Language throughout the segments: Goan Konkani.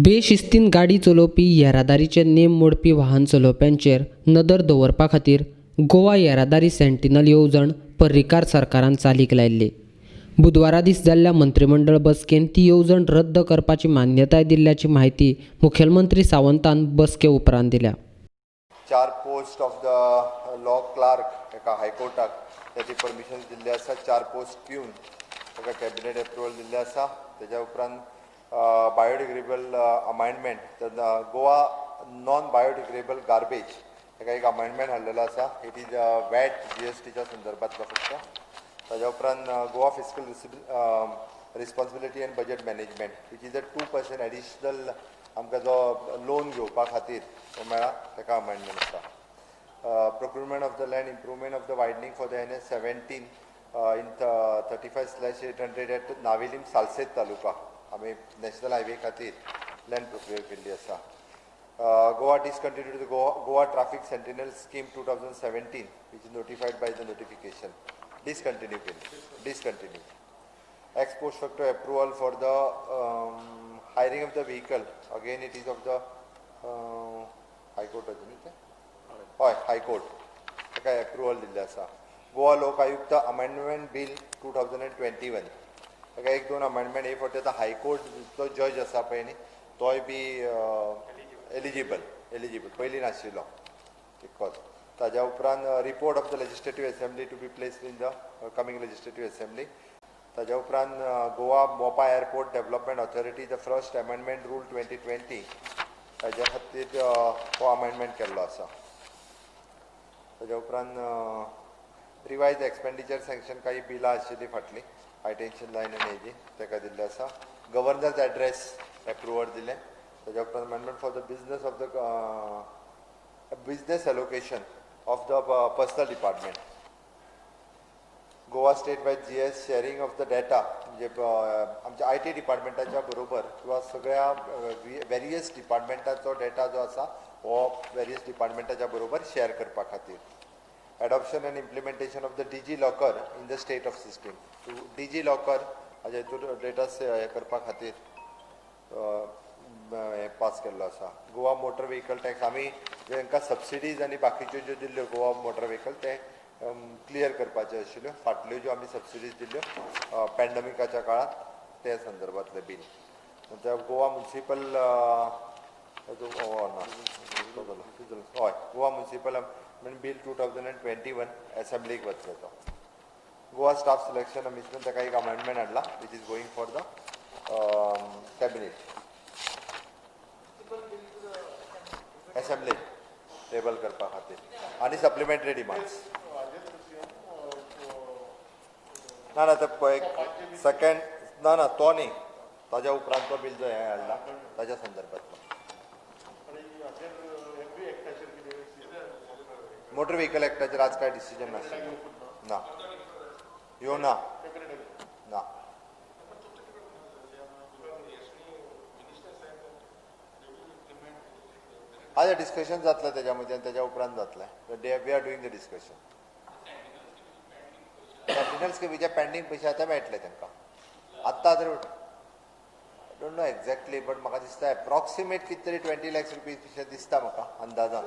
बेशिस्तीन गाडी चलोवपी येरादारीचे नेम मोडपी वाहन चलोवप्यांचेर नदर दवरपा खातीर गोवा येरादारी सेंटिनल येवजण पर्रीकार सरकारान चालीक लायिल्ली. बुधवारा दीस जाल्ल्या मंत्रीमंडळ बसकेन ती येवजण रद्द करपाची मान्यताय दिल्ल्याची म्हायती मुखेलमंत्री सावंतान बसके उपरांत दिल्या. 4 post of the law clerk एका हायकोर्टाक ताची परमिशन दिल्ली आसा. 4 पोस्ट पिवन ताका कॅबिनेट एप्रुवल दिल्लें आसा. तेज्या उपरांत biodegradable amendment, Goa non biodegradable garbage ताका एक अमेंडमेंट हाडलेलो आसा. It is VAT GSTच्या संदर्भातलो फक्त. ताज्या उपरांत Goa fiscal responsibility and budget management which is a 2% additional आमकां जो लोन घेवपा खातीर तो मेळ्ळा ताका अमेंडमेंट आसा. Procurement of the land, improvement of the widening for the NH 17 in 35/800 at Navelim Salcete taluka आमी नॅशनल हायवे खातीर लँड प्रोक्युअर केल्ली आसा. Goa discontinued the Goa traffic sentinel scheme 2017 which is notified by the notification discontinue केली, discontinue. Ex post facto approval for the hiring of the vehicle, again it is of the high court न्ही तें, हय हायकोर्ट ताका एप्रुवल दिल्लें आसा. गोवा लोक आयुक्त अमेंडमेंट बील 2021 ताका 1-2 अमेंडमेंट हे फावटी आतां हायकोर्टचो जज आसा पळय न्ही तोय बी एलिजिबल पयलीं नाशिल्लो because. ताज्या उपरांत report of the legislative assembly to be placed in the coming legislative assembly. ताज्या उपरांत Goa Mopa airport development authority the first amendment rule 2020 ताज्या खातीर हो अमेंडमेंट केल्लो आसा. ताज्या उपरांत रिवायज एक्सपेंडिचर सँक्शन काही बिलां आशिल्लीं फाटलीं हाय टेन्शन लायन आनी हेजी ताका दिल्लें आसा. गव्हर्नर्स एड्रेस एप्रुवल दिलें. ताज्या उपरांत amendment for the business of the business allocation of the personal department. Goa state by GS sharing of the data म्हणजे आमच्या IT डिपार्टमेंटाच्या बरोबर किंवा सगळ्या वेरियस डिपार्टमेंटाचो डेटा जो आसा हो वेरियस डिपार्टमेंटाच्या बरोबर शेअर करपा खातीर. Adoption and implementation of the DigiLocker in the state of system. DigiLocker हाज्या हितून डेटा हें करपा खातीर हें पास केल्लो आसा. गोवा मोटर व्हेकल टॅक्स आमी तांकां सबसिडीज आनी बाकीच्यो ज्यो दिल्ल्यो गोवा मोटर व्हेकल ते क्लियर करपाच्यो आशिल्ल्यो फाटल्यो ज्यो आमी सबसिडीज दिल्ल्यो पॅन्डमिकाच्या काळांत ते संदर्भातलें बील. नंतर गोवा म्युनिसिपल ना हय गोवा म्युनिसिपल बील 2021 एसेंब्लीक वतलो तो. गोवा स्टाफ सिलेक्शन कमिशन ताका एक अमेंडमेंट हाडला which is going for the cabinet assembly table करपा खातीर आनी सप्लिमेंटरी डिमांड्स. ना ना ते एक सेकंड ना ना तो न्ही ताज्या उपरांत तो बील जो हें हाडला ताज्या संदर्भातलो. मोटर व्हेकल एक्टाचेर आज काय डिसिजन नाशिल्लें ना येवं ना ना. आज डिस्कशन जातलें तेज्या मदीं आनी तेज्या उपरांत जातलें. We are doing the discussion. Sentinel स्किमीचे pending पयशे आतां मेळटले तांकां आत्तां तर I don't know exactly but म्हाका दिसता एप्रॉक्सिमेट कितें तरी 20 lakhs rupees अशें दिसता म्हाका अंदाजान.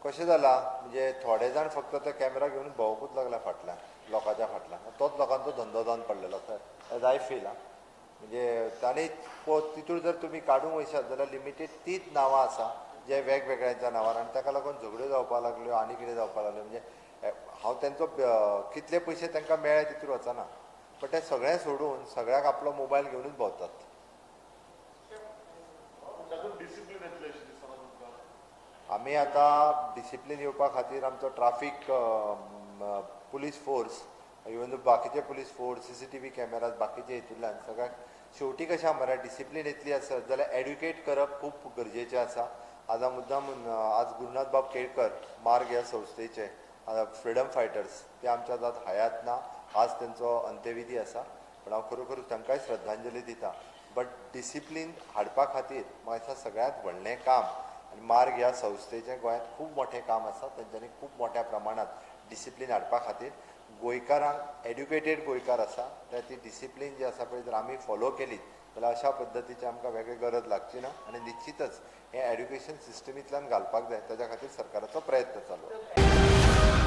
कशें जालां म्हणजे थोडे जाण फक्त ते कॅमेरा घेवन भोंवकूच लागला फाटल्यान लोकांच्या फाटल्यान तोच लोकांचो धंदो जावन पडलेलो आसा एज I feel. आं म्हणजे तांणी तितूर जर तुमी काडूंक वयशात जाल्यार लिमिटेड तीच नांवां आसा जे वेगवेगळ्यांच्या नांवार आनी ताका लागून झगड्यो जावपाक लागल्यो आनी कितें जावपाक लागल्यो. म्हणजे हांव तेंचो कितले पयशे तांकां मेळ्ळे तितूर वचना बट ते सगळें सोडून सगळ्याक आपलो मोबायल घेवनूच भोंवतात. आमी आतां डिसिप्लीन येवपा खातीर आमचो ट्राफीक पुलीस फोर्स इवन बाकीचे पुलीस फोर्स CCTV cameras बाकीचे हितूंतल्यान सगळ्याक शेवटी कशें मरे डिसिप्लीन येतली आसत जाल्यार एड्युकेट करप खूब गरजेचें आसा. आज हांव मुद्दाम आज गुरुनाथ बाब केळकर मार्ग ह्या संस्थेचे फ्रिडम फायटर्स ते आमच्या आज हयात ना, आज तेंचो अंत्यविधी आसा पण हांव खरोखर तांकांय श्रद्धांजली दिता. बट डिसिप्लीन हाडपा खातीर म्हाका दिसता सगळ्यांत व्हडलें काम आनी मार्ग ह्या संस्थेचें गोंयांत खूब मोठें काम आसा. तेंच्यांनी खूब मोठ्या प्रमाणांत डिसिप्लीन हाडपा खातीर गोंयकारांक एड्युकेटेड गोंयकार आसा त्या ती डिसिप्लीन जी आसा पळय जर आमी फॉलो केली जाल्यार अशा पद्दतीची आमकां वेगळी गरज लागची ना आनी निश्चितच हें एड्युकेशन सिस्टमींतल्यान घालपाक जाय. ताच्या खातीर सरकाराचो प्रयत्न चालू आसा.